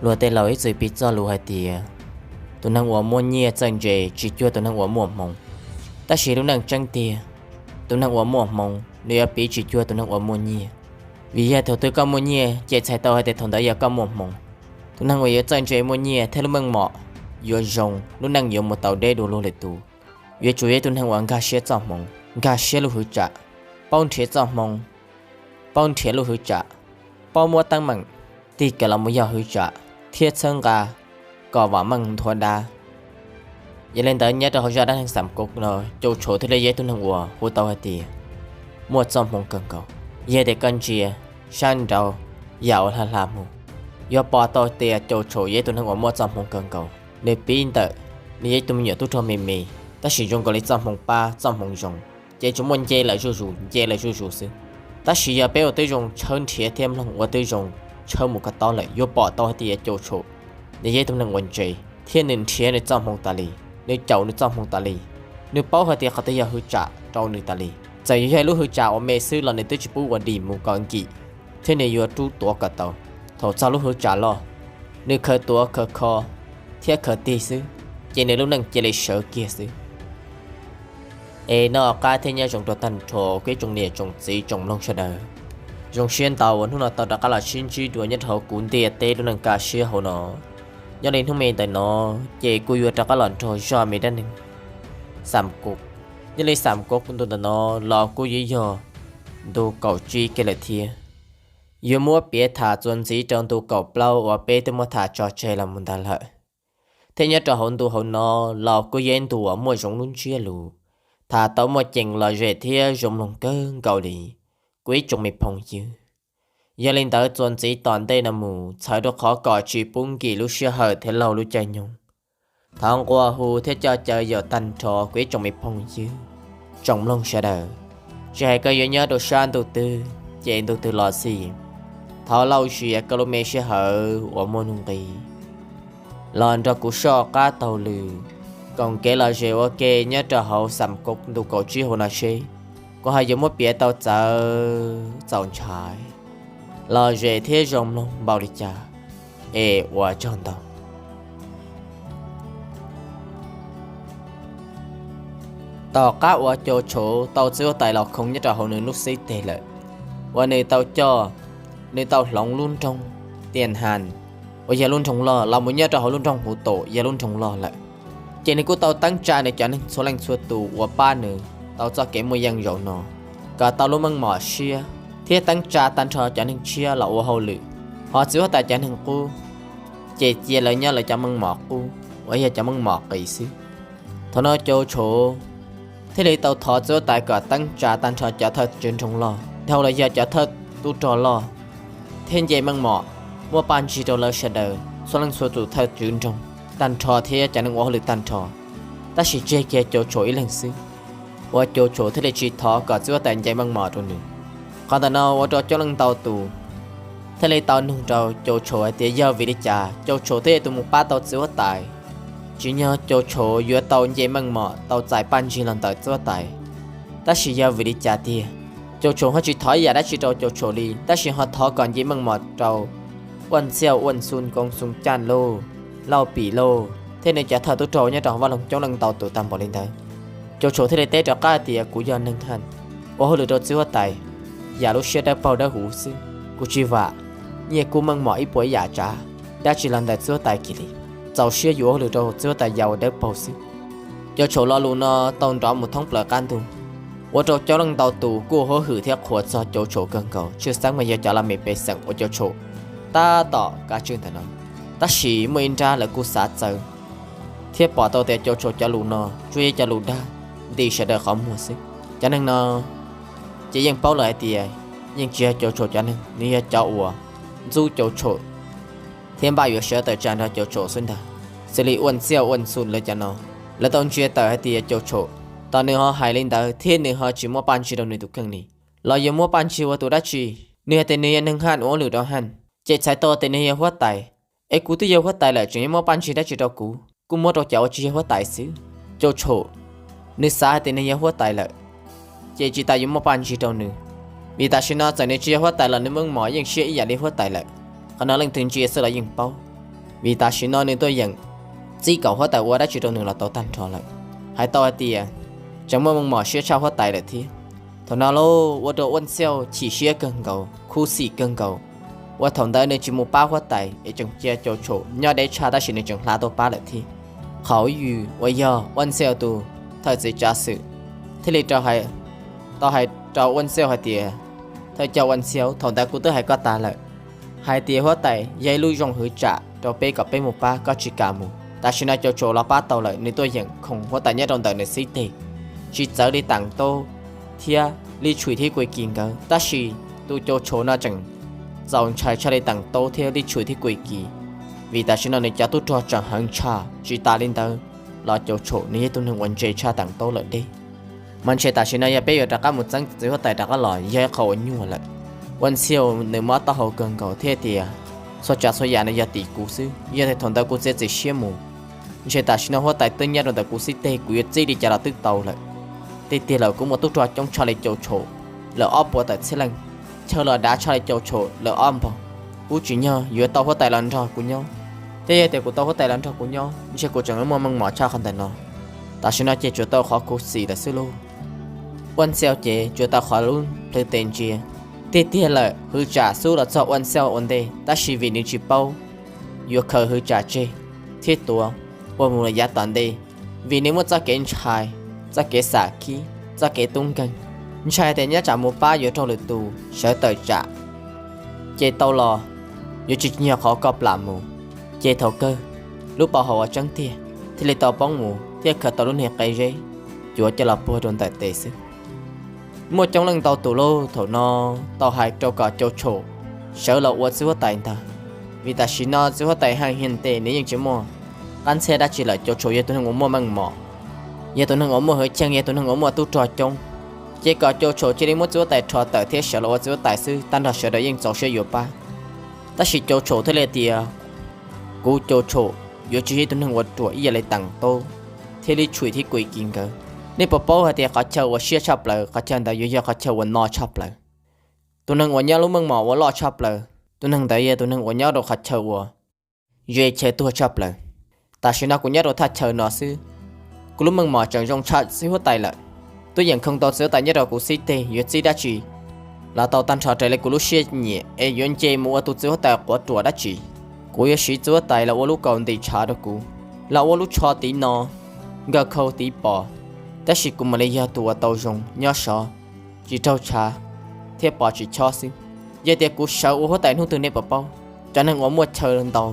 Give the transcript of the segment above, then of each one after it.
Luag tej laus ib txwm piv txoj lus hais tias, tus neeg uas muaj nyiaj txawj ntse tsis cuag tus neeg uas muaj hmoov. Tab sis lub neej tseeb tiag, tus neeg uas muaj hmoov nws yuav piv tsis cuag tus neeg uas muaj nyiaj. Vim yog thaum twg koj muaj nyiaj ces txhais tau hais tias thaum ntawd yog koj muaj hmoov. Tus neeg uas yuav txawj ntse muaj nyiaj thiab lub meej mom yuav zoo, lub neej yuav mus tau deb dua luag lwm tus. Yuav tsum yog ib tug neeg uas nkag siab txoj hmoov, nkag siab lub hwv tsam, paub nrhiav txoj hmoov, paub nrhiav lub hwv tsam, paub muab teeb meem tig kiag los mus yog hwv tsam thiab txhawb nqa kom vam meej nthuav dab. Yog li ntawd nyob rau hauv zaj dab neeg Xam Koj no, Cau Tshau thiaj li yog ib tug neeg uas hu tau hais tias muaj txoj hmoov kawg nkaus. Yog tias koj ntsia sab nraud yam uas hla hla mus, yuav pom tau tias Cau Tshau yog ib tug neeg uas muaj txoj hmoov kawg nkaus. Nws pib ntawm nws yog ib tug me nyuam tub rog me me, tab sis zoo nkaus li txoj hmoov pab txoj hmoov zoo, ces tsuas muaj nce lawm zuj zus nce lawm zuj zus xwb. Tab sis yog peb ua tib zoo tshawb nrhiav thiab mloog ua tib zoo tshawb mus kom tob lawm yuav pom tau hais tias Cau Tshau nws yog ib tug neeg uas ntse, thiab nws nrhiav nws txoj hmoov tas li, nws caum nws txoj hmoov tas li, nws paub hais tias qhov twg yog hwv tsam rau nws tas li. Txawm yuav yog ib lub hwv tsam uas me xwb los nws twb tsis pub ua dim mus kom nkim, thiab nws yuav rub tuav kom tau. Thaum txog lub hwv tsam loj, nws khaws tuav khaws kho thiab khaws tig xwb, ces nws lub neej cia li sawv kiag xwb. Es noj qab thiab nyob zoo rau tag nrho kuv ib tsoom niam tsoom txiv tsoom mloog sawv daws. Zoo siab ntau uas hnub no tau rov qab los sib ntsib dua nyob rau hauv kuv ntiaj teb lub neej kaj siab hauv no. Nyob li hnub me ntawm no, ces kuv yuav rov qab los nrog zaj me dab neeg Xam Koj. Nyob li Xam Koj ntu ntawm no los kuj yuav yog ntu kaum tsib kiag lawm thiab. Yuav muab piav tham txuas ntxiv rau ntu kaum plaub uas peb twb muab tham tso tseg los mus ntag lawm. Thiab nyob rau hauv ntu hauv no los kuj yog ib ntu uas muaj zoo lub ntsiab lus, tham tau muaj ceem lom zem thiab zoo mloog kawg nkaus li, kuv ib tsoom me phooj ywg. Yog li ntawd txuas ntxiv tom ntej no mus txhawm rau qhov kom tsis pub nkim lub sij hawm thiab laug lub caij nyoog. Thov nqua hu thiab coj caw yaum tag nrho kuv ib tsoom me phooj ywg, tsoom mloog sawv daws, tsis hais koj yuav nyob rau sab ntuj twg ces ntuj twg los xij, thov lauj zias koj lub me sij hawm uas muaj nuj nqis los nrog kuv soj qab taug lw, koom kev lom zem ua ke nyob rau hauv Xam Koj ntu kaum tsib hauv no seb kuv ho yuav muab piav tau txawv txaus ntshai, lom zem thiab zoo mloog npaum li cas. Es ua tsaug ntau. Tom qab uas Cau Tshau tau txiv huab tais los khoo nyob rau hauv nws lub xib teg lawm, uas nws tau coj, nws tau hloov lub nroog Tiaj Has uas yog lub nroog loj los mus nyob rau hauv lub nroog Huv Tum yog lub nroog loj lawm, ces nws kuj tau teeb tsa nws cov neeg txhua leej txhua tus uas pab nws tau txoj kev muaj yeej zaum no kom tau lub meej mom siab, thiab teeb tsa tag nrho cov neeg tshiab los ua hauj lwm. Ho txiv huab tais cov neeg qub ces cia lawv nyob lawv cov meej mom qub uas yog cov meej mom qis xwb. Thaum no Cau Tshau thiaj li tau thov txiv huab tais kom teeb tsa tag nrho cov thawj tswv nroog loj dhau los yog cov thawj tub rog loj, thiab nce meej mom muab paj ntsig rau lawv sawv daws txhua leej txhua tus thawj tswv nroog tag nrho thiab cov neeg ua hauj lwm tag nrho. Tab sis tseg kiag Cau Tshau ib leeg xwb, uas Cau Tshau thiaj li tsis thov kom txiv huab tais nce meej mom rau nws. Qhov ntawm no ua rau coob leej ntau tus thiaj li tau nug rau Cau Tshau hais tias yog vim li cas Cau Tshau thiaj tus mus pab tau txiv huab tais, tsim nyog Cau Tshau yuav tau nce meej mom tau txais paj ntsig los ntawm txiv huab tais, tab sis yog vim li cas tiag Cau Tshau ho tsis thov ib yam dab tsi rau Cau Tshau li, tab sis ho thov kom nce meej mom rau Uaj Ntxiaj, Uaj Xun, Koob Xoo Caj lauj, Lauj Pim lauj, thiab nws cov thawj tub rog nyob rau hauv vaj loog coob leej ntau tus tag npaum li ntawd. Cau Tshau thiaj li teb rov qab tias kuv yog neeg haj, ua hauj lwm rau txiv huab tais yam lub siab dawb paug dawb huv xwb, kuv tsis vam nyiaj kub meej mom ib puas ib yam tsav dab tsi los ntawm txiv huab tais kiag li, txaus siab yuav ua hauj lwm rau txiv huab tais yam uas dawb paug xwb. Cau Tshau lo lus no tau nrov mus thoob plaws qab ntug, ua rau coob leej ntau tus kuj huab hwm thiab qhuas txog Cau Tshau kawg nkaus, tshwj xeeb mas yog cov laj mej pej xeem uas Cau Tshau tab tom kav tswj ntawm no. Tab sis muaj ib nrab lawv kuj xav txawv thiab pom tau tias Cau Tshau cov lus no tsuas yog cov lus dag ntim sawv daws qhov muag xwb. Cov neeg no ces yeej paub lawm hais tias yeej tsis yog Cau Tshau cov neeg, nws yog cov uas ntxub Cau Tshau thiab npaj yuav sawv tawm tsam nrog Cau Tshau xwb ntag. Xws li Uaj Ntxiaj, Uaj Xun lawv cov no, lawv tau ntsia tawm hais tias Cau Tshau, tos nws ho hais li ntawd thiab nws ho tsis muab paj ntsig rau nws tus kheej li, los yuav muab paj ntsig ua tus dab tsi? Nws hais tias nws yog neeg haj uas ua hauj lwm rau haj, ces txhais tau tias nws yog huab tais. Es kuv twb yog huab tais lawm tseem yuav muab paj ntsig dab tsi rau kuv? Kuj muab rau cov uas tsis yog huab tais xwb. Cau Tshau, nws xav hais tias nws yog huab tais lawm, ces tsis tas yuav muab paj ntsig rau nws, vim tam sim no txawm nws tsis yog huab tais los nws meej mom yeej siab ib yam li huab tais lawm. Qhov no leej twg ntsia xwb los yeej paub. vim tam sim no nws tuaj yeem txib kom huab tais ua dab tsi rau nws los tau tag nrho lawm. Hais tau hais tias tseem muaj meej mom siab tshaj huab tais lawm thiab. Thaum no lauj, ua rau Uaj Xiauj chim siab kawg nkaus, khuv xim kawg nkaus, uas thaum ntawd nws tsis mus pab huab tais es tseem cia Cau Tshum nyob deb tshaj, tab sis nws tseem hla tuaj pab lawm thiab. Qhov ub yus uas yog Uaj Xiauj tus thawj txiv tsav xwm thiaj li rau hais, tau hais rau Uaj Xiauj hais tias, Thawj coj Uaj Xiauj, thaum ntawd kuv twb hais koj tas lawm, hais tias huab tais yog ib lub zoo hwv tsam rau peb kom peb mus pab, koj tsis kam mus. Tam sim no Cau Tshum los pab tau lawm, nws tuaj yeem khoom huab tais nyob rau ntawm nws xib teg, tsis txawv li Tam Taub thiab Lis Tshum thiab Kuis Kis nkawd, tab sis tus Cau Tshum no tseem txaus ntshai tshaj li Tam Taub thiab Lis Tshum thiab Kuis Kis, vim tam sim no nws cov tub rog tseem heev tshaj. Tsis tas li ntawd los Cau Tshum nws yog tus neeg uas ntse tshaj Tam Taub lawm deb. Mas ntshe tam sim no yog peb yuav rov qab mus txeeb txiv huab tais rov qab los yog ib qho uas nyuaj lawm. Uaj Xiauj nws mob taub hau kawg nkaus thiab tias, Txhua tsav txhua yam no yog tim kuv xwb, yog tias thaum ntawd kuv txiav txim siab mus, ntshe tam sim no huab tais twb nyob rau ntawm kuv xib teg, kuv yuav txib li cas los twb tau lawm. Tiag tiag lawm kuv muaj tub rog coob tshaj li Cau Tshum lawm ob puas tawm txhiab leej, chaw los dav tshaj li Cau Tshum lawm ob npaug. Kuv tsim nyog yuav tau huab tais los nrog kuv nyob, thiab yog tias kuv tau huab tais los nrog kuv nyob, ntshe kuv tseem muaj meej mom tshaj qhov ntawm no. Tam sim no ces tsuas tau qhov khuv xim lawm xwb lauj. Uaj Xiauj ces tsuas tau qhov lub plhws tes ntsia. Tiag tiag lawm, hwv tsam xub los txog Uaj Xiauj ua ntej, tab sis vim nws tsis paub yuav khaws hwv tsam tseg thiab tuav ua mus lawm yav tom ntej, vim nws muaj txoj kev ntshai, txoj kev xam khib, txoj kev tub nkeeg, ntshai tias nyob tsam mus pab yuav raug lwm tus sawv tawm tsam, ces tau los yuav tsis tsim nyog qhov koj plam mus. Ces thaum kawg, lub pov haum uas tseeb tiag thiaj li tau poob mus thiab khaws tau lub niag qe zeb cuav coj los puag rau ntawm tes xwb. Muaj coob leej ntau tus lauj thaum no tau hais rau kom Cau Tshum sawv los ua txiv huab tais ntag, vim tam sim no txiv huab tais Haj Hia Tes nws yeej tsis muaj qab ntxhiab dab tsi lawm. Cau Tshum yog tus neeg uas muaj meej mom, yog tus neeg uas muaj hwj chim, yog tus neeg uas muaj tub rog coob, ces kom Cau Tshum cia li muab txiv huab tais rho tawm thiab sawv los ua txiv huab tais xwb, tag nrho sawv daws yeej txaus siab yuav pab. Tab sis Cau Tshum thiaj li tias, Kuv Cau Tshum yuav tsis yog ib tug neeg uas ruam ib yam li Tam Taub thiab Lis Tshum thiab Kuis Kis nkawd. Nej puas paub hais tias qhov chaw uas siab tshaj plaws, qhov chaw ntawd yuav yog qhov chaw uas no tshaj plaws. Tus neeg uas nyob lub meej mom uas loj tshaj plaws, tus neeg ntawd yog tus neeg uas nyob rau qhov chaw uas ze chaw tuag tshaj plaws. Tam sim no kuv nyob rau thaj chaw no xwb, kuv lub meej mom tseem zoo tshaj txiv huab tais lawm. Twb yeem khoo tau txiv huab tais nyob rau kuv xib teg, yuav txib dab tsi los tau tag nrho raws li kuv lub siab nyiam, es yuav nce mus ua tus txiv huab tais quav ruam dab tsi. Kuv yuav siv txiv huab tais los ua lub kaus ntim tshav rau kuv, los ua lub tsho tiv no, nkawg khau tiv pos, tab sis kuv mam li yog tus uas tau zoo nyob sov, tsis raug tshav thiab pos tsis chob xwb. Yog tias kuv sawv ua huab tais hnub twg nej puas paub? Cov neeg uas muaj chaw ntau,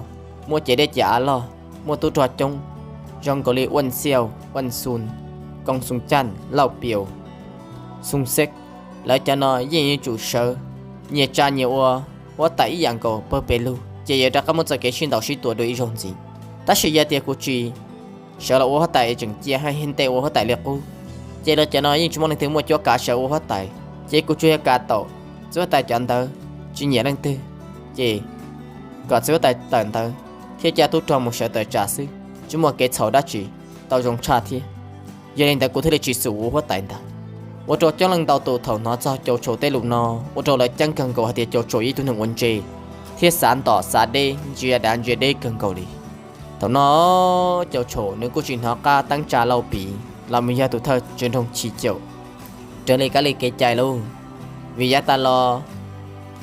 muaj cev dej cev av loj, muaj tub rog coob, zoo nkaus li Uaj Xiauj, Uaj Xun, Kooj Xoo Caj, Lauj Piaus, Xoo Xeb, lawv cov no yeej yuav tsum sawv, nyias tsa nyias ua huab tais ib yam nkaus pawg pes lug, ces yuav rov qab muaj txoj kev sib ntaus sib tua dua ib zaug ntxiv. Tab sis yog tias kuv tsis sawv los ua huab tais es tseem cia Haj Hia Tes ua huab tais li qub, ces lawv cov no yeej tsis muaj leej twg muaj cuab kav sawv ua huab tais, ces kuv tsuas yog kav taum txiv huab tais cov ntawv tsis nyiam leej twg, ces kom txiv huab tais tawm ntawv thiab coj tub rog mus sawv tawm tsam xwb, tsis muaj kev txhaum dab tsi, tau zoo tshaj thiab. Yog li ntawd kuv thiaj li tsis xum ua huab tais ntag. Ua rau coob leej ntau tus thaum hnov txog Cau Tshum tej lus no, ua rau lawv ceeb kawg nkaus hais tias Cau Tshum yog ib tug neeg uas ntse thiab xav ntom xav deb, ntsia dav ntsia deb kawg nkaus li. Thaum no Cau Tshum nws kuj tsis hnov qab teeb tsa Lauj Pim los mus yog tus thawj tswv nroog Chim Caum raws li kab li kev cai lauj. Vim yav tas los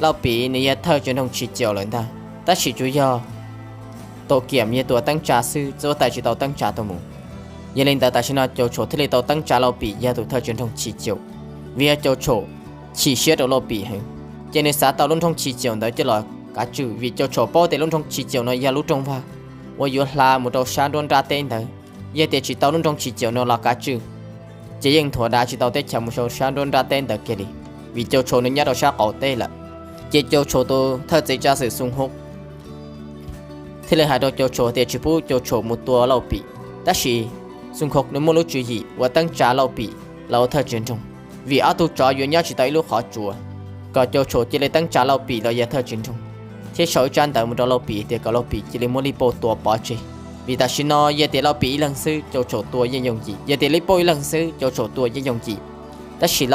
Lauj Pim nws yog thawj tswv nroog Chim Caum lawm ntag, tab sis tsuas yog Taum Kiam yog tus teeb tsa xwb, txiv huab tais tsis tau teeb tsa tuaj mus. Yog li ntawd tam sim no Cau Tshum thiaj li tau teeb tsa Lauj Pim yog tus thawj tswv nroog Chim Caum, vim yog Cau Tshum chim siab rau Lauj Pim heev, ces nws xav tau lub nroog Chim Caum ntawd coj los kav tswj, vim Cau Tshum paub tias lub nroog Chim Caum no yog lub rooj vag uas yuav hla mus rau sab nruab nrab teb ntawd. Yog tias tsis tau lub nroog Chim Caum no los kav tswj, ces yeej nthuav dav tsis tau teb chaws mus rau sab nruab nrab teb ntawd kiag li, vim Cau Tshum nws nyob rau sab qaum teb lawm. Ces Cau Tshum tus thawj txiv tsav xwm Xoo Hauv thiaj li hais rau Cau Tshum tias tsis pub Cau Tshum mus tua Lauj Pim, tab sis Xoo Hauv nws muaj lub tswv yim uas teeb tsa Lauj Pim los ua thawj tswv nroog, vim ob tug tsov yuav nyob tsis tau ib lub qhov tsua, kom Cau Tshum cia li teeb tsa Lauj Pim los yog thawj tswv nroog, thiab sau ib tsab ntawv mus rau Lauj Pim tias kom Lauj Pim cia li muab Lij Pauj tua pov tseg. Vim tam sim no yog tias Lauj Pim ib leeg xwb Cau Tshum tua yeej yooj yim, yog tias Lij Pauj ib leeg xwb Cau Tshum tua yeej yooj yim, tab sis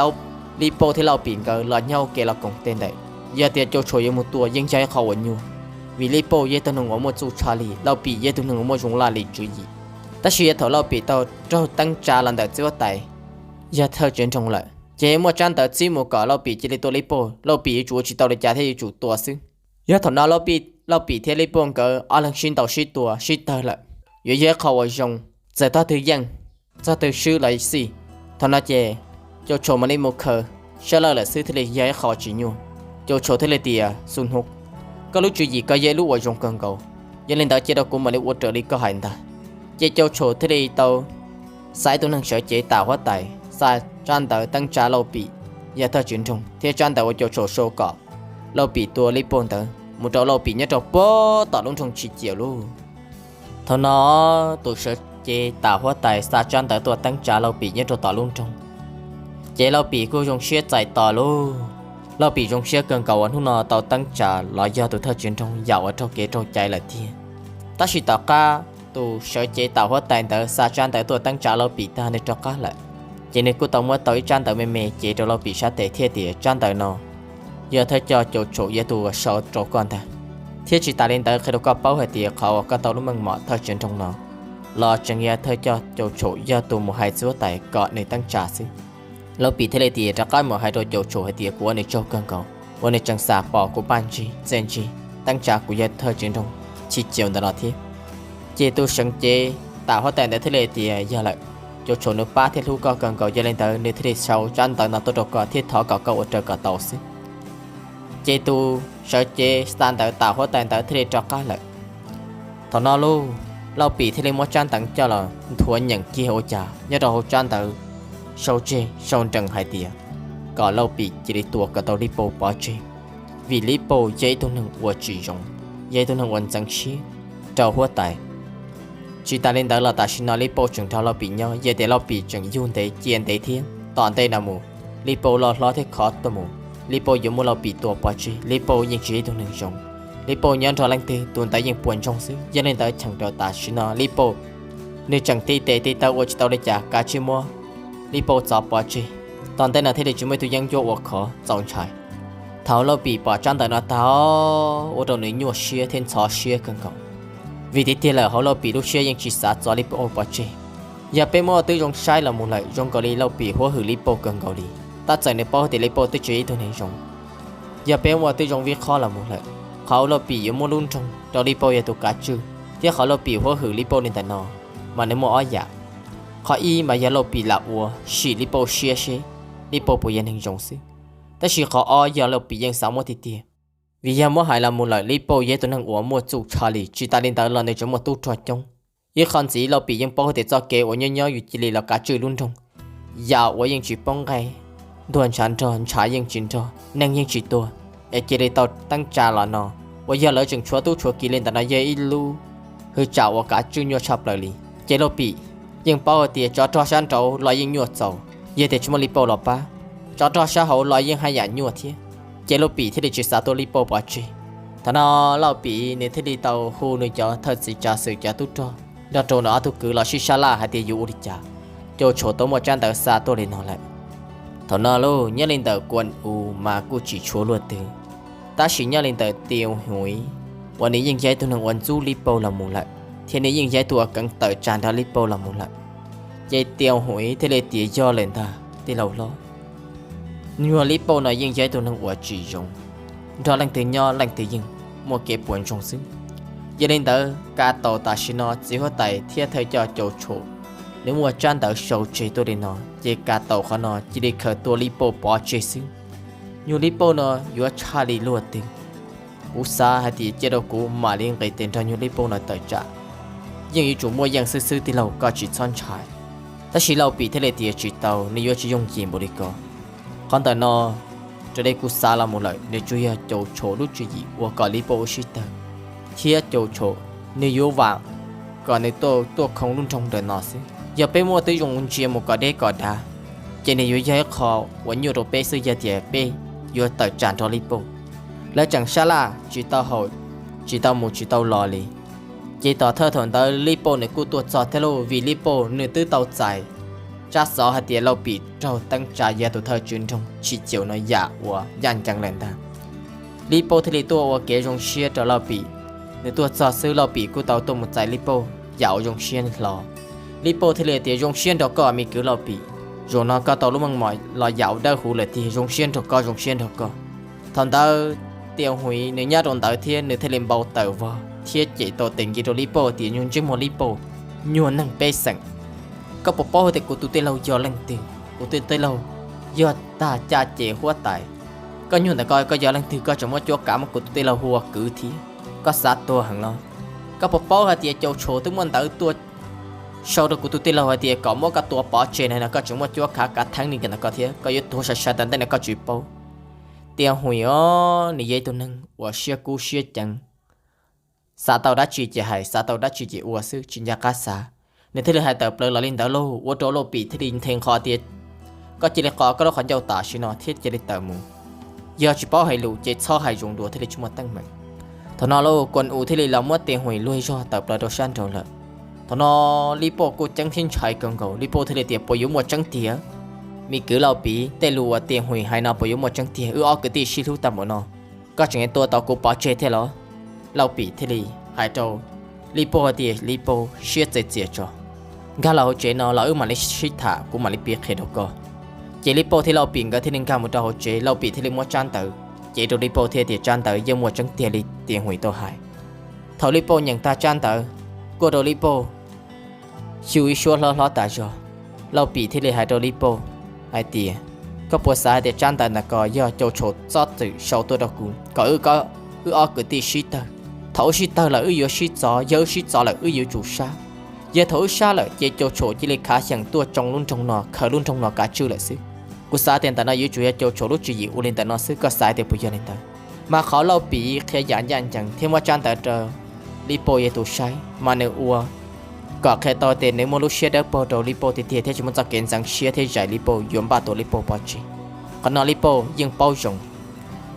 Lij Pauj thiab Lauj Pim nkawd los nyob ua ke los koom tej ntawm, yog tias Cau Tshum yuav mus tua yeej yog ib qho uas nyuaj. Vim Lij Pauj yog ib tug neeg uas muaj txuj tshaj li, Lauj Pim yog ib tug neeg uas muaj zoo laj lim tswv yim. Tab sis yav thaum Lauj Pim tau raug teeb tsa los ntawm txiv huab tais yog thawj tswv nroog lawm, ces muaj tsab ntawv txib mus kom Lauj Pim cia li tua Lij Pauj, Lauj Pim yuav tsum ua tsis tau li cas thiab yuav tsum tua xwb. Yog thaum no Lauj Pim thiab Lij Pauj nkawd ob leeg sib ntaus sib tua sib tawg lawm, yuav yog ib qho uas zoo, txawm tog twg yeej, tog twg swb los xij. Thaum no ces Cau Tshau mam li mus khaws sab laj lawm xwb thiaj li yog ib qho tsis nyuaj. Cau Tshau thiaj li tias, Xu Hnub, koj lub tswv yim koj yog ib lub uas zoo kawg nkaus, yog li ntawd cia rau kuv mam li ua raws li koj hais ntag. Ces Cau Tshau thiaj li tau xa ib tug neeg sawv cev tam huab tais xa tsab ntawv teeb tsa Lauj Pim yog thawj tswv nroog thiab tsab ntawv uas Cau Tshau sau kom Lauj Pim tua Lij Pauj ntawd mus rau Lauj Pim nyob rau puag tom lub nroog Tshis Ciam Lug. Thaum no tus sawv cev tam huab tais xa tsab ntawv tuaj teeb tsa Lauj Pim nyob rau tom lub nroog, ces Lauj Pim kuj zoo siab txais tos lauj. Lauj Pim zoo siab kawg nkaus uas hnub no tau teeb tsa los yog tus thawj tswv nroog yam uas raug kev raug cai lawm tiag. Tab sis tom qab tus sawv cev tam huab tais ntawd xa tsab ntawv tuaj teeb tsa Lauj Pim tag nws rov qab lawm, ces nws kuj tau muab tau ib tsab ntawv me me cev rau Lauj Pim sab tes thiaj tias, Tsab ntawv no yog thawj coj Cau Tshau yog tus uas sau rau koj ntag, thiab tsis tas li ntawd qhia rau koj paub hais tias qhov uas koj tau lub meej mom thawj tswv nroog no los tseem yog thawj coj Cau Tshau yog tus mus hais txiv huab tais kom nws teeb tsa xwb. Lauj Pim thiaj li tias, Rov qab mus hais rau Cau Tshau hais tias kuv ua nws tsaug kawg nkaus uas nws tseem xam pom kuv paj ntsig txiaj ntsig, teeb tsa kuv yog thawj tswv nroog Tshis Ciam Lug ntawm no thiab. Ces tus sawv cev tam huab tais ntawd thiaj li tias, Yog lawm, Cau Tshau nws pab thiab hlub koj kawg nkaus, yog li ntawd nws thiaj li sau tsab ntawv no tuaj rau koj thiab thov kom koj ua raws kom tau xwb. Ces tus sawv cev xa ntawv tam huab tais ntawd thiaj li rov qab lawm. Thaum no lauj, Lauj Pim thiaj li muab tsab ntawv coj los nthuav nyeem kiag ua cas nyob rau hauv tsab ntawv sau tseg sau nrees hais tias kom Lauj Pim cia li tua kom tau Lij Pauj pov tseg, vim Lij Pauj yog ib tug neeg uas tsis zoo, yog ib tug neeg uas ntxeev siab rau huab tais. Tsis tas li ntawd los tam sim no Lij Pauj tseem nrog Lauj Pim nyob, yog tias Lauj Pim tseem yug ntev cia ntev thiab tom ntej no mus, Lij Pauj loj hlob thiab khov tuaj mus, Lij Pauj yuav muab Lauj Pim tua pov tseg. Lij Pauj yeej tsis yog ib tug neeg zoo, Lij Pauj nyob nrog leej twg tus ntawd yeej puas ntsoog xwb. Yog li ntawd cheem rau tam sim no Lij Pauj nws tseem tib tes tib taw ua tsis tau li cas, kav tsij muab Lij Pauj txov pov tseg. Tom ntej no thiaj li tsis muaj ib tug yeeb ncuab ua khov txaus ntshai. Thaum Lauj Pim pom tsab ntawv no tag, ua rau nws nyuaj siab thiab ntxhov siab kawg nkaus, vim tiag tiag lawm hauv Lauj Pim lub siab yeej tsis xav txov Lij Pauj pov tseg. Yog peb muab ua tib zoo saib los mus lawm, zoo nkaus li Lauj Pim huab hwm Lij Pauj kawg nkaus li. Tab txawm nws paub hais tias Lij Pauj twb tsis yog ib tug neeg zoo, yog peb muab ua tib zoo vij qhob los mus lawm, qhov uas Lauj Pim yuav muab lub nroog rau Lij Pauj yog tus kav tswj, thiab qhov Lauj Pim huab hwm Lij Pauj li ntawm no, mas nws muaj ob yam. Qhov ib mas yog Lauj Pim lam ua sim Lij Pauj siab seb Lij Pauj puas yog neeg zoo xwb. Tab sis qhov ob yog Lauj Pim yeej xav muab tiag tiag, vim yog muab hais los mus lawm Lij Pauj yog ib tug neeg uas muaj txuj tshaj li, tsis tas li ntawd los nws tseem muaj tub rog coob. Ib qho ntxiv Lauj Pim yeej paub hais tias txoj kev uas nyob nyob yus cia li los kav tswj lub nroog, yam uas yeej tsis poob nqe, ntuag ntshav nrog ntshav yeej tsis nrog, neeg yeej tsis tuag, es cia li tau teeb tsa los no, uas yog lawv tseem tshuav tub tshuav ki li ntawm no yog ib lub hwj tsam uas kav tswj nyuaj tshaj plaws li. Ces Lauj Pim yeej paub hais tias tsov rog sab nraud los yeej nyuaj txaus, yog tias tsis muaj Lij Pauj los pab, tsov rog sab hauv los yeej haj yam nyuaj thiab. Ces Lauj Pim thiaj li tsis xav tua Lij Pauj pov tseg. Thaum no Lauj Pim nws thiaj li tau hu nws cov thawj txiv tsav xwm cov tub rog nrog rau nws ob tug kwv los sib sab laj hais tias yuav ua li cas. Cau Tshau tau muaj tsab ntawv xa tuaj li no lawm. Thaum no lauj, nyob li ntawm Kuam U mas kuj tsis tshuav luaj twg, tab sis nyob li ntawm Tiau Huiv uas nws yeej yog ib tug neeg uas ntxub Lij Pauj los mus lawm, thiab nws yeej yog ib tug uas keev tawm tsam nrog Lij Pauj los mus lawm. Ces Tiau Huiv thiaj li tias yog lawm ntag tij laug hlob, nyuag Lij Pauj no yeej yog ib tug neeg uas tsis zoo, nrog leej twg nyob leej twg yeej muaj kev puas ntsoog xwb. Yog li ntawd Ka Taus tam sim no txiv huab tais thiab thawj coj Cau Tshau nws muaj tsab ntawv sau tseg tuaj li no, ces Ka Taus qhov no cia li khaws tua Lij Pauj pov tseg xwb. Nyuag Lij Pauj no yuav tshaj li luaj twg? Kuv xav hais tias cia rau kuv mam li nqis tes nrog nyuag Lij Pauj no tawm tsam, yeej yuav tsum muaj yeej xwb xwb tij laug, koj tsis txhob ntshai. Tab sis Lauj Pim thiaj li tias tsis tau, nws yuav tsis yooj yim npaum li ko. Qhov ntawm no raws li kuv xav los mus lawm nws tsuas yog Cau Tshau lub tswv yim ua kom Lij Pauj ua sib tawg, thiab Cau Tshau nws yuav vam kom nws tuaj tuaj khoo lub nroog ntawm no xwb. Yog peb muaj tib zoo ntsia mus kom deb kom dav, ces nws yuav yog ib qho uas nyuaj rau peb xwb yog tias peb yuav tawm tsam nrog Lij Pauj. Lawv tseem sab laj tsis tau haum, tsis tau mus tsis tau los li. Ces tom thawj thaum ntawd Lij Pauj nws kuj tuaj txog thiab lauj, vim Lij Pauj nws twb tau txais tsab xov hais tias Lauj Pim raug teeb tsa yog tus thawj tswv nroog Tshis Caum no yam uas ncaj ncees lawm ntag. Lij Pauj thiaj li tuaj ua kev zoo siab rau Lauj Pim, Nws tuaj txog xwb Lauj Pim kuj tau tuaj mus txais Lij Pauj yaum zoo siab hlo. Lij Pauj thiaj li tias, zoo siab nrog koj me kwv Lauj Pim, zaum no koj tau lub meej mom los yaum dawb huv lawm tiag, zoo siab nrog koj, zoo siab nrog koj. Thaum ntawd Tias Huis nws nyob rau ntawd thiab nws thiaj li npau taws vog thiab cem tau tes nkiv rau Lij Pauj tias, nyuag ntsej muag Lij Pauj, nyuag neeg pej xeem, koj puas paub hais tias kuv tus tij laug yog leej twg? Kuv tus tij laug yog tag caj ces huab tais. Koj nyuag ntawm koj, koj yog leej twg koj tseem muaj cuab kav muab kuv tus tij laug hu ua kwv thiab? Koj xav tuag heev los? Koj puas paub hais tias Cau Tshum twb muaj ntawv tuaj sau rau kuv tus tij laug hais tias kom muab koj tua pov tseg na, koj tseem muaj cuab kav kav theeb li ntawm koj thiab, koj yuav tuag sai sai tom ntej no koj tsis paub. Tias Huis os, nws yog ib tug neeg uas siab kub siab ceev, xav tau dab tsi ces hais, xav tau dab tsi ces ua xwb, tsis nco qab xav. Nws thiaj li hais tawm plaws los li ntawd lauj, ua rau Lauj Pim thiaj li nthe nqho tias, koj cia li qhov koj lub qhov ncauj tam sim no thiab cia li tawm mus. Yog tsis paub hais lus ces txhob hais zoo dua thiaj li tsis muaj teeb meem. Thaum no lauj, Kuam Us thiaj li los muab Tias Huis luag zog tawm plaws rau sab nraud lawm. Thaum no Lij Pauj kuj ceeb thiab ntshai kawg nkaus, Lij Pauj thiaj li tias, puas yuav muaj tseeb tiag? Me kwv Lauj Pim, tej lus uas Tias Huis hais no puas yuav muaj tseeb tiag? Wb ob kwv tij sib hlub tag npaum no, koj tseem yuav tua tau kuv pov tseg thiab los? Lauj Pim thiaj li hais rau Lij Pauj hais tias, Lij Pauj, siab txias txias tso, nkag los hauv tsev no los wb mam li sib tham, kuv mam li piav qhia rau koj. Ces Lij Pauj thiab Lauj Pim nkawd thiaj li nkag mus rau hauv tsev, Lauj Pim thiaj li muab tsab ntawv cev rau Lij Pauj thiab tias, tsab ntawv yeej muaj tseeb tiag li Tias Huis tau hais. Thaum Lij Pauj nyeem tag tsab ntawv, kuaj rau Lij Pauj xyu ib suab hlob hlob tas zog. Lauj Pim thiaj li hais rau Lij Pauj hais tias, koj puas xav hais tias tsab ntawv ntawm ko yog Cau Tshum txhob txwm sau tuaj rau kuv kom wb ob kwv tij sib tawg? Thaum wb sib tawg lawm wb yuav sib txov, yog wb sib txov lawm wb yuav tsum sab. Yog thaum wb sab lawm ces Cau Tshum cia li khav xyeem tuaj tsoo lub nroog no, khaws lub nroog no kav tswj lawm xwb. Kuv xav tias ntawm no yuav tsum yog Cau Tshum lub tswv yim ua li ntawm no xwb, koj xav tias puas yog li ntawd? Mas qhov Lauj Pim qhia yam ncaj ncees thiab muab tsab ntawv rau Lij Pauj yog tus saib, mas nws ua kom qhia tau tias nws muaj lub siab dawb paug rau Lij Pauj tiag tiag thiab tsis muaj txoj kev ntxeev siab thiab zais Lij Pauj yuav npaj tua Lij Pauj pov tseg. Qhov no Lij Pauj yeej paub zoo.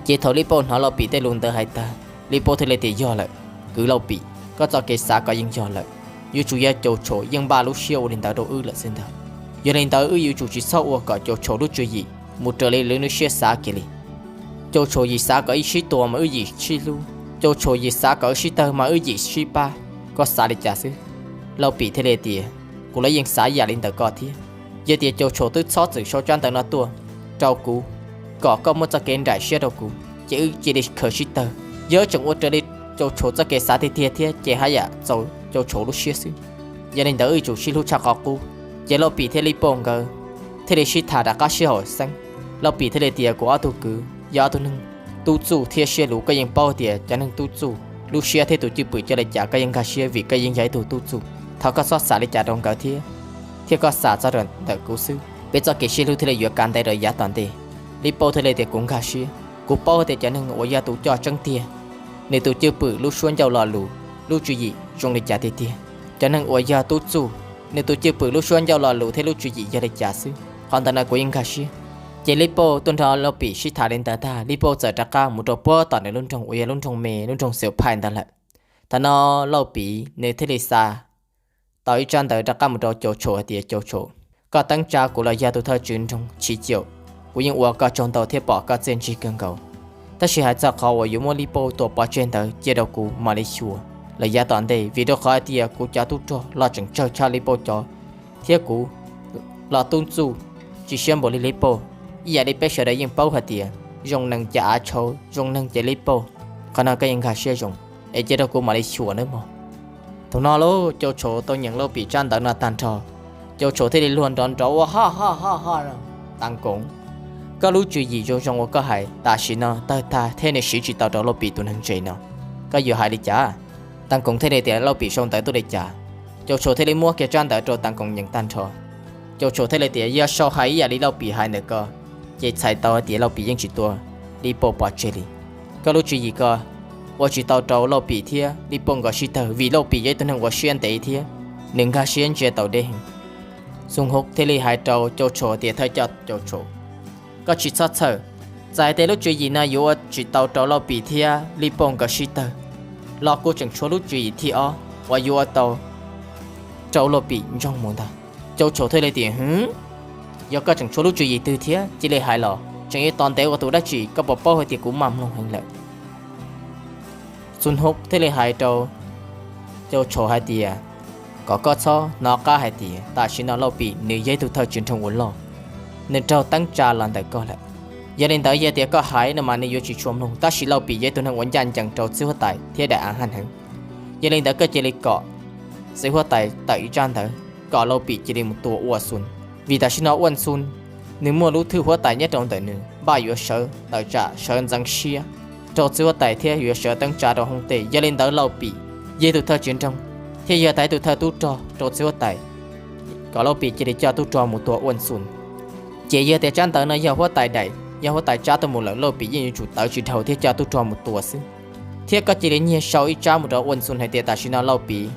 Ces thaum Lij Pauj hnov Lauj Pim tej lus ntawd hais tag, Lij Pauj thiaj li tias, yog lawm, kwv Lauj Pim, koj txoj kev xav ko yeej yog lawm. Yuav tsum yog Cau Tshum yeej npaj lub siab ua li ntawd rau wb lawm xwb ntag. Yog li ntawd wb yuav tsum tsis txhob ua kom Cau Tshum lub tswv yim mus raws li lwm lub siab xav kiag li. Cau Tshum yim xav kom wb sib tua mas wb yim sib hlub, Cau Tshum yim xav kom wb sib tawg mas wb yim sib pab. Koj xav li cas xwb? Lauj Pim thiaj li tias, kuv los yeej xav ib yam li ntawm koj thiab. Yog tias Cau Tshum twb txhob txwm sau tsab ntawv no tuaj rau kuv kom koj muaj txoj kev nraim siab rau kuv, ces wb cia li khaws sib tawg. Yog wb tseem ua raws li Cau Tshum txoj kev xav tiag tiag thiab ces haj yam txaus Cau Tshum lub siab xwb. Yog li ntawd wb yuav tsum sib hlub tshaj qhov qub. Ces Lauj Pim thiab Lij Pauj nkawd thiaj li sib tham rov qab sib haum xeeb. Lauj Pim thiaj li tias, kuv ob tug kwv yog ob tug neeg tub txuj thiab siab luv, koj yeej paub tias cov neeg tub txuj lub siab thiab tus cwj pwm coj li cas koj yeej nkag siab vim koj yeej yog ib tug tub txuj. Thov koj txhob xav li cas rau nkawd thiab, thiab koj xav txog rau ntawm kuv xwb, peb txoj kev sib hlub thiaj li yuav kav ntev rau yav tom ntej. Lij Pauj thiaj li tias, kuv nkag siab, kuv paub tias cov neeg uas yog tus coj tseeb tiag, nws tus cwj pwm lub suab ncauj lo lus, lub tswv yim zoo li cas tiag tiag. Cov neeg uas yog tub txuj, nws tus cwj pwm lub suab ncauj lo lus thiab lub tswv yim yog li cas xwb, qhov ntawd no kuv yeej nkag siab. Ces Lij Pauj tuaj nrog Lauj Pim sib tham li ntawd tag, Lij Pauj txawm rov qab mus rau puag tom nws lub nroog uas yog lub nroog me, lub nroog Xiaum Phaij ntawd lawm. Thaum no Lauj Pim nws thiaj li xa tau ib tsab ntawv rov qab mus rau Cau Tshum hais tias, Cau Tshum, koj teeb tsa kuv los yog tus thawj tswv nroog Chiv Caum, kuv yeej ua koj tsaug ntau thiab pom koj txiaj ntsig kawg nkaus. Tab sis hais txog qhov uas yuav muab Lij Pauj tua pov tseg ntawd cia rau kuv mam li xyuas lawm yav tom ntej, vim rau qhov hais tias kuv cov tub rog los tseem tsawg tshaj Lij Pauj cov, thiab kuv los tub txuj tsis siab npaum li Lij Pauj. Ib yam li peb sawv daws yeej paub hais tias zoo neeg ces av tshauv, zoo neeg ces Lij Pauj. Qhov no koj yeej nkag siab zoo, es cia rau kuv mam li xyuas nawb mog. Thaum no lauj, Cau Tshum tau nyeem Lauj Pim tsab ntawv no tag nrho, Cau Tshum thiaj li luag nrov nrov ua ho ho ho ho. Tav Koov, koj lub tswv yim zoo zoo uas koj hais tam sim no tawg tag thiab nws siv tsis tau rau Lauj Pim tus neeg ntse no, koj yuav hais li cas? Tav Koov thiaj li tias, Lauj Pim sau ntawv tuaj li cas? Cau Tshum thiaj li muab kiag tsab ntawv rau Tav Koov nyeem tag nrho. Cau Tshum thiaj li tias, yog sau hais ib yam li Lauj Pim hais ntawm ko, ces txhais tau hais tias Lauj Pim yeej tsis tua Lij Pauj pov tseg li. Koj lub tswv yim ko ua tsis tau rau Lauj Pim thiab Lij Pauj nkawd sib tawg vim Lauj Pim yog ib tug neeg uas siab ntev thiab nws nkag siab ntsia tau deb heev. Xoo Hauv thiaj li hais rau Cau Tshum tias, thawj coj Cau Tshum, koj tsis txhob txhawj. Txawm hais tias lub tswv yim no yuav ua tsis tau rau Lauj Pim thiab Lij Pauj nkawd sib tawg los kuj tseem tshuav lub tswv yim thib ob uas yuav ua tau rau Lauj Pim ntsoog mus ntag. Cau Tshum thiaj li tias, hwv, yog koj tseem tshuav lub tswv yim twg thiab cia li hais los, tseem yuav tos ntev ua tus dab tsi, koj puas paub hais tias kuv maj mloog heev lawm? Sun Hub thiaj li hais rau Cau Tshau hais tias, kom koj txhob hnov qab hais tias tam sim no Lauj Pim nws yog ib tug thawj tswv nroog uas loj, nws raug teeb tsa los ntawm koj lawm. Yog li ntawd yog tias koj hais no mas nws yuav tsis tshua mloog, tab sis Lauj Pim yog ib tug neeg uas ncaj ncees rau txiv huab tais thiab daim av haj heev. Yog li ntawd koj cia li kom txiv huab tais tawm ib tsab ntawv kom Lauj Pim cia li mus tua Uaj Xun, vim tam sim no Uaj Xun nws muaj lub thwj huab tais nyob rau ntawm nws, npaj yuav sawv tawm tsam sawv ntxeev siab rau txiv huab tais thiab yuav sawv teeb tsa rau hoob tej. Yog li ntawd Lauj Pim yog ib tug thawj tswv nroog thiab yog tas ib tug thawj tub rog rau txiv huab tais, kom Lauj Pim cia li coj tub rog mus tua Uaj Xun. Ces yog tias tsab ntawv no yog huab tais daim, yog huab tais tsab tuaj mus lawm, Lauj Pim yeej yuav tsum tawv tsis dhau thiab coj tub rog mus tua xwb. Thiab koj cia li nyiag sau ib tsab mus rau Uaj Xun hais tias tam sim no Lauj Pim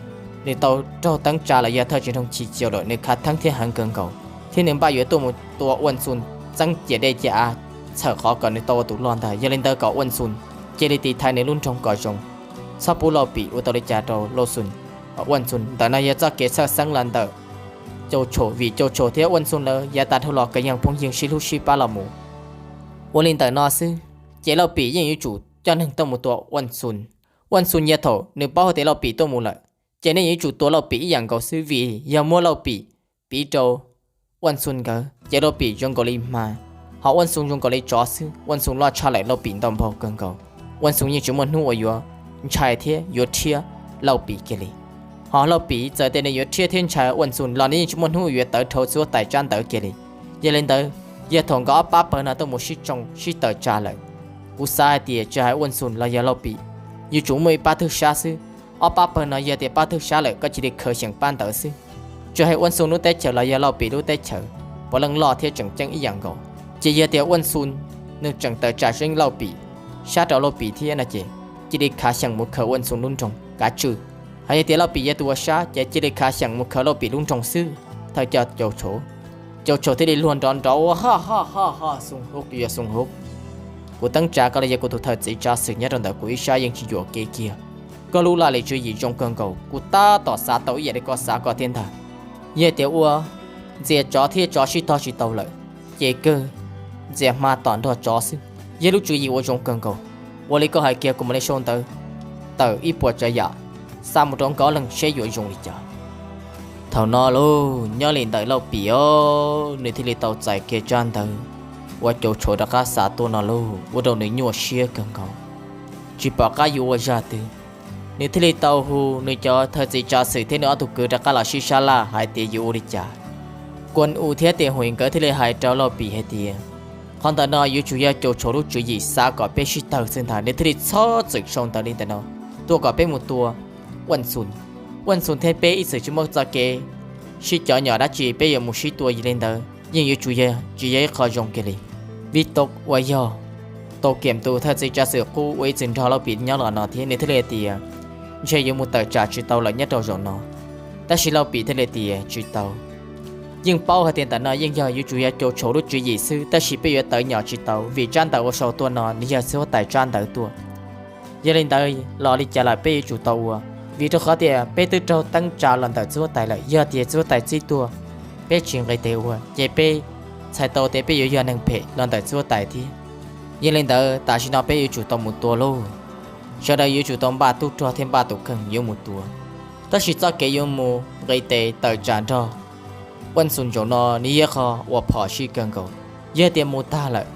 nws tau raug teeb tsa los yog thawj tswv nroog Chim Ciau lawm, nws khav theeb thiab heev kawg nkaus, thiab nws npaj yuav tuaj mus tua Uaj Xun txeeb ciam dej ciam av, txhawm qhov kom nws tau ua tus loj ntag. Yog li ntawd kom Uaj Xun cia li tiv thaiv nws lub nroog kom zoo, txhob pub Lauj Pim ua tau li cas rau Lauj Xun. Uaj Xun, ntawm no yog txoj kev txhawj xeeb los ntawm Cau Tshau, vim Cau Tshau thiab Uaj Xun lawv yav tas dhau los kov yeej phooj ywg sib hlub sib pab los mus. Ua li ntawm no xwb, ces Lauj Pim yeej yuav tsum coj neeg tuaj mus tua Uaj Xun. Uaj Xun yog thaum nws paub hais tias Lauj Pim tuaj mus lawm, ces nej yuav tsum tua Lauj Pim ib yam nkaus xwb, vim yog muab Lauj Pim piv rau Uaj Xun nkawd ces Lauj Pim zoo nkaus li hma, ho Uaj Xun zoo nkaus li tsov xwb. Uaj Xun loj tshaj lawm Lauj Pim ntau npaug kawg nkaus. Uaj Xun yeej tsis muaj hnub uas yuav ntshai thiab yuav rhiab Lauj Pim kiag li. Ho Lauj Pim txawm tias nws yuav rhiab thiab ntshai Uaj Xun los nws yeej tsis muaj hnub uas yuav tawv dhau txiv huab tais tsab ntawv kiag li. Yog li ntawd, yog thaum nkawd ob pab pawg no tuaj mus sib tsoo sib tawm tsam lawm, kuv xav hais tias tsis hais Uaj Xun los yog Lauj Pim, yuav tsum muaj ib pab twg sab xwb. Ob pab pawg no yog tias pab twg sab lawm koj cia li khaws xyeem pab ntawd xwb. Tsis hais Uaj Xun lub teb chaws los yog Lauj Pim lub teb chaws, puav leej loj thiab tseem ceeb ib yam nkaus. Ces yog tias Uaj Xun nws tseem tawm tsam zeeb Lauj Pim, sab rau Lauj Pim thiab no ces cia li khav xyeem mus khaws Uaj Xun lub nroog kav tswj. Ho yog tias Lauj Pim yog tus ua sab ces cia li khav xyeem mus khaws Lauj Pim lub nroog xwb. Thawj coj Cau Tshau, Cau Tshau thiaj li luag nrov nrov ua ho ho ho ho, Xoo Hub yog Xoo Hub, kuv teeb tsa koj los yog kuv tus thawj txiv tsav xwm nyob rau ntawm kuv ib sab yeej tsis yuam kev kiag. Koj lub laj lim tswv yim zoo kawg nkaus, kuv tab tom xav tau ib yam li koj xav koj thiab ntag. Yog tias ua ntxias tsov thiab tsov sib tog tsis tau lawm, ces kawg ntxias hma tom nrog tsov xwb, yog lub tswv yim uas zoo kawg nkaus. Ua li koj hais kiag kuv mam li sau ntawv tawm ib puas tsav yam xa mus rau nkawd ob leeg seb yuav zoo li cas. Thaum no lauj, nyob li ntawm Lauj Pim os, nws thiaj li tau txais kiag tsab ntawv uas Cau Tshau rov qab xa tuaj no lauj, ua rau nws nyuaj siab kawg nkaus, tsis pom qab yuav ua zaj twg. Nws thiaj li tau hu nws cov thawj txiv tsav xwm thiab nws ob tug kwv rov qab los sib sab laj hais tias yuav ua li cas. Kuam U thiab Tes Huis nkawd thiaj li hais rau Lauj Pim hais tias, qhov ntawm no yuav tsum yog Cau Tshau lub tswv yim xav kom peb sib tawg xwb ntag, nws thiaj li txhob txwm sau ntawv li ntawm no tuaj kom peb mus tua Uaj Xun. Uaj Xun thiab peb ib txwm tsis muaj txoj kev sib cov nyom dab tsi peb yuav mus sib tua li ntawd yeej yuav tsum yog tsis yog ib qho zoo kiag li. Vim Tau uas yog Tau Kiam tus thawj txiv tsav xwm qub uas ib txwm nrog Lauj Pim nyob los no thiab nws thiaj li tias, ntshe yuav mus tawm tsam tsis tau lawm nyob rau zaum no. Tab sis Lauj Pim thiaj li tias tsis tau. Yeej paub hais tias ntawm no yeej yog yuav tsum yog Cau Tshau lub tswv yim xwb, tab sis peb yuav tawv nyom tsis tau vim tsab ntawv uas sau tuaj no nws yog txiv huab tais tsab ntawv tuaj. Yog li ntawd los li cas lawm peb yuav tsum tau ua, vim rau qhov tias peb twb raug teeb tsa los ntawm txiv huab tais lawm. Yog tias txiv huab tais txib tuaj peb tsis nqis tes ua ces peb txhais tau tias peb yuav yog neeg phem los ntawm txiv huab tais thiab. Yog li ntawd tam sim no peb yuav tsum tau mus tua lauj. Sawv daws yuav tsum tau npaj tub rog thiab npaj tus kheej yuav mus tua. Tab sis txoj kev yuav mus nqis tes tawm tsam nrog Uaj Xun zaum no nws yog qhov uas phom sij kawg nkaus. Yog tias mus tag lawm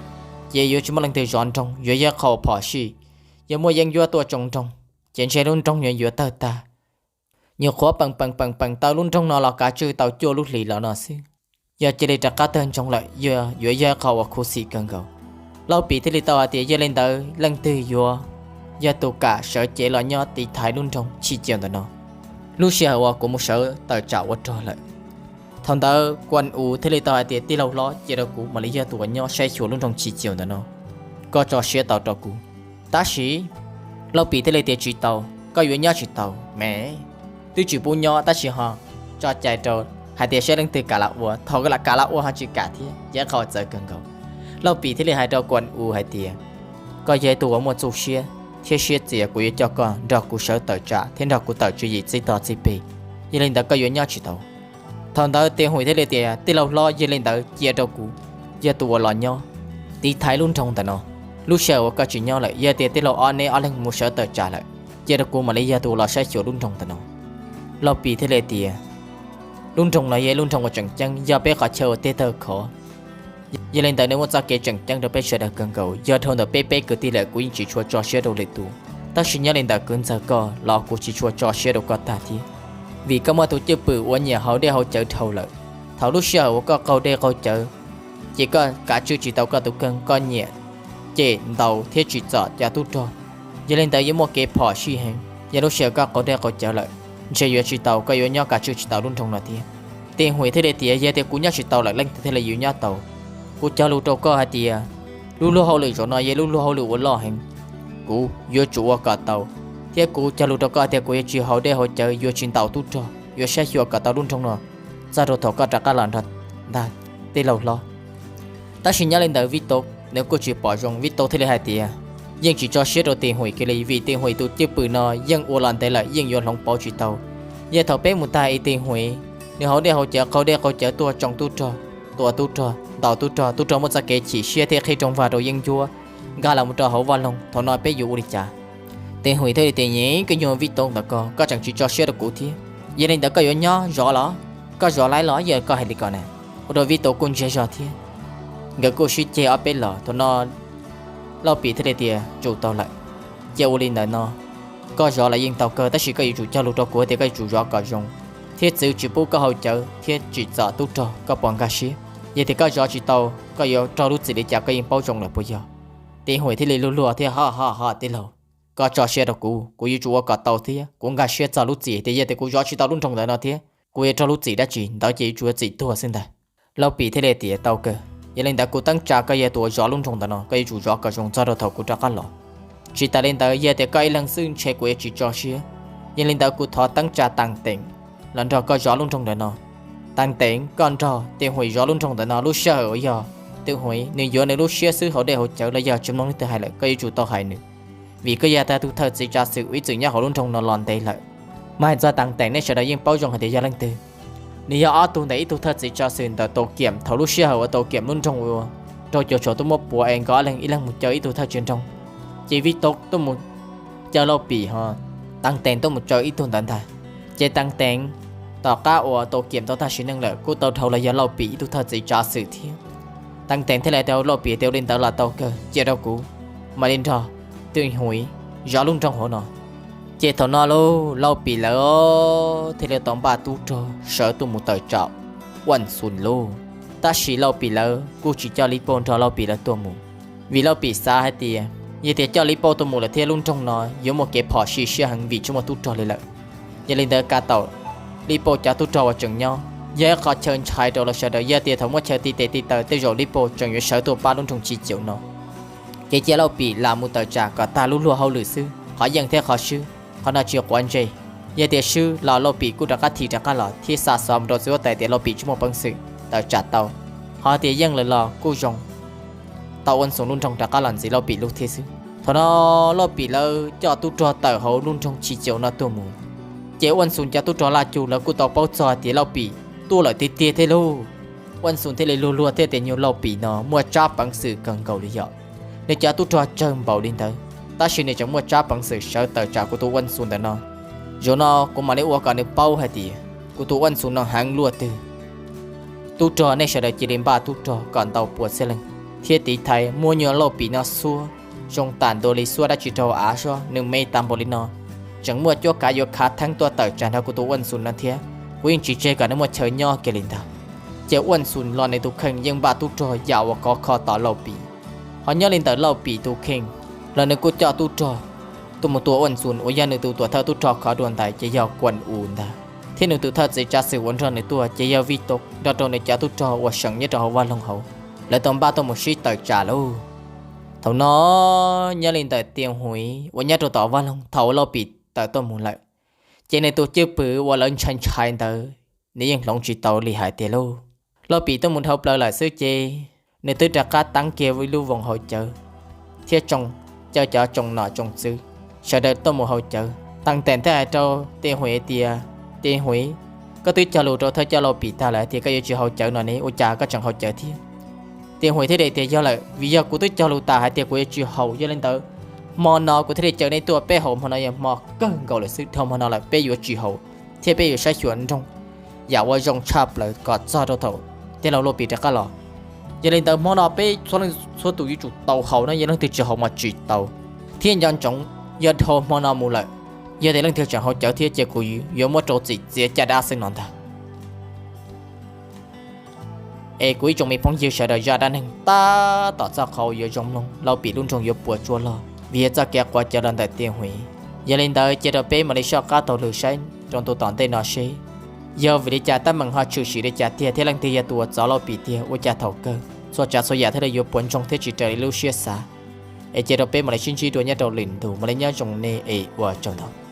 ces yuav tsis muaj leej twg zov nroog, yuav yog qhov uas phom sij. Yog muaj yeeb ncuab tuaj tsoo nroog ces ntshe lub nroog yuav yuav tawg tag. Nyuam qhuav peem peem peem peem tau lub nroog no los kav tswj tau cuaj lub hlis los no xwb. Yog cia li rov qab tawg ntsoog lawm yuav yog qhov uas khuv xim kawg nkaus. Lauj Pim thiaj li tau hais tias yog li ntawd leej twg yuav yog tus kam sawv cev los nyob tiv thaiv lub nroog Chim Ciau ntawm no lub sij hawm uas kuv mus sawv tawm tsam ua rog lawm. Thaum ntawd Kuam U thiaj li tau hais tias tij laug hlob, cia rau kuv mam li yog tus uas nyob saib xyuas lub nroog Chim Ciau ntawm no, koj tso siab tau rau kuv. Tab sis Lauj Pim thiaj li tias tsis tau, koj yuav nyob tsis tau me, twb tsis pub nyob tab sis ho tso cai rau hais tias saib leej twg kam los ua, thaum kam los ua ho tsis kam thiab ces qhov txawv kawg nkaus. Lauj Pim thiaj li hais rau Kuam U hais tias, koj yog tus uas muaj txuj siab thiab siab txias, kuv yuav coj koj nrog kuv sawv tawm tsam thiab nrog kuv tawm tswv yim txij tog txij peg. Yog li ntawd koj yuav nyob tsis tau. Thaum ntawd Tes Huis thiaj li tias tij laug hlob, yog li ntawd cia rau kuv yog tus uas los nyob tiv thaiv lub nroog ntawm no. Lub sij hawm uas koj tsis nyob lawm yog tias tij laug ob neb ob leeg mus sawv tawm tsam lawm cia rau kuv mam li yog tus los saib xyuas lub nroog ntawm no. Lauj Pim thiaj li tias, lub nroog no yog lub nroog uas tseem ceeb, yog peb qhov chaw uas tej tawg khov. Yog li ntawd nws muaj txoj kev tseem ceeb rau peb sawv daws kawg nkaus. Yog dhau ntawm peb peb kwv tij lawm kuv yeej tsis tshua tso siab rau lwm tus, tab sis nyob li ntawm kwv ntxawg koj los kuv tsis tshua tso siab rau koj tag thiab, vim koj muaj tus cwj pwm uas nyiam haus dej haus cawv dhau lawm. Thaum lub sij hawm uas koj qaug dej qaug cawv, ces koj kav tswj tsis tau koj tus kheej, koj nyiam cem ntaus thiab tsim txom cov tub rog. Yog li ntawd yuav muaj kev phom sij heev, yog lub sij hawm koj qaug dej qaug cawv lawm, ntshe yuav tsis tau, koj yuav nyob kav tswj tsis tau lub nroog no thiab. Tis Huim thiaj li tias, yog tias kuv nyob tsis tau lawm leej twg thiaj li yuav nyob tau? Kuv cog lus rau koj hais tias, lub luag hauj lwm zaum no yog lub luag hauj lwm uas loj heev, kuv yuav tsum ua kom tau, thiab kuv cog lus rau koj hais tias kuv yuav tsis haus dej haus cawv, yuav tsis ntaus tub rog, yuav saib xyuas kom tau lub nroog no txog rau thaum koj rov qab los nrog ntag, tij laug hlob. Tab sis nyob li ntawd Vib Tau nws kuj tsis pom zoo, Vib Tau thiaj li hais tias, yeej tsis tso siab rau Tis Huim kiag li, vim Tis Huim tus cwj pwm no yeej ua los ntev lawm, yeej yuav hloov pauv tsis tau. Yog thaum peb mus tag es Tis Huim nws haus dej haus cawv, qaug dej qaug cawv tuaj tsoo tub rog, tua tub rog, ntaus tub rog, tub rog muaj txoj kev chim siab thiab qhib rooj vag rau yeeb ncuab, nkag los mus rau hauv vaj loog, thaum no peb yuav ua li cas? Tis Huim thiaj li tias, nyem koj nyuag Vib Tau ntawm koj, koj tseem tsis tso siab rau kuv thiab. Yog li ntawd koj yuav nyob zov los? Koj zov laib los, yog koj hais li ko na. Ua rau Vib Tau kuj ntsiag zog thiab, nkawd kuj sib ceg ob peb los. Thaum no Lauj Pim thiaj li tias, tsum tau lawm, cia ua li ntawm no, koj zov los yeej tau kawg, tab sis koj yuav tsum cog lus rau kuv tias koj yuav tsum zov kom zoo, thiab txwv tsis pub koj haus cawv thiab tsim txom tub rog, koj puas nkag siab? Yog tias koj zov tsis tau, koj yuav raug lub txim li cas koj yeej paub zoo lawm puas yog? Tis Huim thiaj li luag luag thiab, ho ho ho tij laug, koj tso siab rau kuv, kuv yuav tsum ua kom tau thiab kuv nkag siab txog lub txim tias yog tias kuv zov tsis tau lub nroog ntawd no thiab kuv yuav raug lub txim dab tsi ntawd ces yuav tsum yuav txim tuag xwb ntag. Lauj Pim thiaj li tias, tau kawg, yog li ntawd kuv teeb tsa koj yog tus uas zov lub nroog ntawd no, koj yuav tsum zov kom zoo txog rau thaum kuv rov qab los. Tsis tas li ntawd, yog tias koj ib leeg xwb ntshe kuv yuav tsis tso siab. Yog li ntawd kuv thov teeb tsa Taas Teem los nrog koj zov lub nroog ntawm no. Taas Teem, koj nrog Tis Huim zov lub nroog ntawm no, lub sij hawm uas yog Tis Huim nws yuav nws lub siab xwb, haus dej haus cawv los yog tsis mloog leej twg hais lawm, koj yuav tsum tau hais nws, vim koj yog tag tus thawj txiv tsav xwm ua ib txwm nyob hauv lub nroog no los ntev lawm. Mas hais txog Taas Teem nej sawv daws yeej paub zoo hais tias yog leej twg. Nws yog ob tug ntawm ib tug thawj txiv tsav xwm ntawm Tau Kiam, thaum lub sij hawm uas Tau Kiam lub nroog ua rau cov tsov tuaj muab puav es nkawd ob leeg ib leeg mus caw ib tug thawj tswj nroog, ces Vib Tau tuaj mus caw Lauj Pim, ho Taas Teem tuaj mus caw ib tug ntawd ntag. Ces Taas Teem tom qab uas Tau Kiam tau tag sim neej lawm kuj tau dhau los yog Lauj Pim ib tug thawj txiv tsav xwm thiab. Taas Teem thiaj li hais rau Lauj Pim tias, ua li ntawd los tau kawg, cia rau kuv mam li nrog Tis Huim zov lub nroog hauv no. Ces thaum no lauj, Lauj Pim lawv thiaj li tau npaj tub rog sawv tuaj mus tawm tsam Vaj Xus lauj. Tab sis Lauj Pim lawv kuj tsis coj Lib Pauj nrog Lauj Pim lawv tuaj mus, vim Lauj Pim xav hais tias yog tias coj Lib Pauj tuaj mus lawm thiab lub nroog no yuav muaj kev phom sij siab heev vim tsis muaj tub rog li lawm. Yog li ntawd kav tau Lib Pauj cov tub rog uas tseem nyob, yog ib qho chaw ntshai rau lawv sawv daws. Yog tias thaum muaj chaw ti tes ti taw tej zaum Lib Pauj tseem yuav sawv tuaj pab lub nroog Tsis Caum no. Ces cia Lauj Pim lam mus tawm tsam kom tag lub luag hauj lwm xwb, qhov yeej thiab qhov swb, qhov no tsis quav ntsej. Yog tias swb los Lauj Pim kuj rov qab thim rov qab los thiab xa xov mus rau txiv huab tais tias Lauj Pim tsis muaj peev xwm tawm tsam tau. Ho tias yeej lawm los kuj zoo, tau Vaj Xus lub nroog rov qab los ntxiv Lauj Pim lub thiab xwb. Thaum no Lauj Pim lawv coj tub rog tawm hauv lub nroog Tsis Caum no tuaj mus, ces Vaj Xus cov tub rog laj cuj lawv kuj tau paub txog tias Lauj Pim tuaj lawm tiag tiag thiab lauj. Vaj Xus thiaj li luag luag thiab tias nyuag Lauj Pim no muaj tsab peev xwm kawg nkaus li yom. Nws cov tub rog tsawg npaum li ntawd, tab sis nws tseem muaj tsab peev xwm sawv tawm tsam kuv tus Vaj Xus ntawm no. Zaum no kuv mam li ua kom nws paub hais tias kuv tus Vaj Xus no heev luaj twg. Tub rog nej sawv daws cia li npaj tub rog kom ntau pua txhiab leej, thiab tiv thaiv muab nyuag Lauj Pim no xuab zoo tam ntua li xuab dab tsi rau av sob, nws me tas npaum li no, tseem muaj cuab kav yuav khav theeb tuaj tawm tsam nrog kuv tus Vaj Xus no thiab, kuv yeej tsis tseg kom nws muaj chaw nyob kiag li ntag. Ces Vaj Xus los nws tus kheej yeej npaj tub rog yam uas khov kho tom Lauj Pim. Ho nyob li ntawm Lauj Pim tus kheej los nws kuj coj tub rog tuaj mus tua Vaj Xus uas yog nws tus tuam thawj tub rog khov dua ntais ces yog Kuam U ntag, thiab nws tus thawj txiv tsav xwm uas nrog nws tuaj ces yog Vij Tub nrog rau nws cov tub rog uas seem nyob rau hauv vaj loog hauv, lawv tau npaj tuaj mus sib tawm tsam lauj. Thaum no nyob li ntawm Tiaj Huiv uas nyob rau tom vaj loog, thaum uas Lauj Pim tawm tuaj mus lawm, ces nws tus cwj pwm uas lawv ntshai ntshai ntawd nws yeej hloov tsis tau li hais tiag lauj. Lauj Pim tuaj mus dhau plaws lawm xwb ces nws twb rov qab teeb kiag ib lub voos haus cawv thiab tsoo, caw cov tsoom nom tsoom tswv sawv daws tuaj mus haus cawv. Taas Teem thiaj hais rau Tiaj Huiv hais tias, Tiaj Huiv, koj twb cog lus rau thawj coj Lauj Pim tag lawm hais tias koj yuav tsis haus cawv no ne, ua cas koj tseem haus cawv thiab? Tiaj Huiv thiaj li tias, yog lawm, vim yog kuv twb cog lus tas hais tias kuv yuav tsis haus, yog li ntawd Hmo no kuv thiaj li caw nej tuaj, peb haus hmo no yog hmo kawg nkaus lawm xwb, dhau hmo no lawm peb yuav tsis haus thiab peb yuav saib xyuas nrog yam ua zoo tshaj plaws kom txog rau thaum tij laug Lauj Pim rov qab los. Yog li ntawd hmo no peb txhua leej txhua tus yuav tsum tau haus no, yog leej twg tsis haus mas tsis tau. Thiab nco ntsoov, yog dhau hmo no mus lawm, yog tias leej twg tseem haus cawv thiab ces kuv yuav muab rau txim txiav caj dab xwb no ntag. Es kuv ib tsoom me phooj ywg sawv daws, zaj dab neeg tab tom txog qhov yuav zoo mloog, Lauj Pim lub nroog yuav puas tsuaj log vim yog txoj kev quav cawv los ntawm Tiaj Huiv. Yog li ntawd cia rau peb mam li soj qab taug lw saib rau ntu tom ntej no seb yog vim li cas, teeb meem ho tshwm sim li cas tiag thiab leej twg yog tus uas txov Lauj Pim tiag, ua cas thaum kawg txhua tsav txhua yam thiaj li yuav puas ntsoog thiab tsis raws li lub siab xav. Es cia rau peb mam li sib ntsib dua nyob rau lwm ntu, mam li nyob zoo nej es ua tsaug ntau.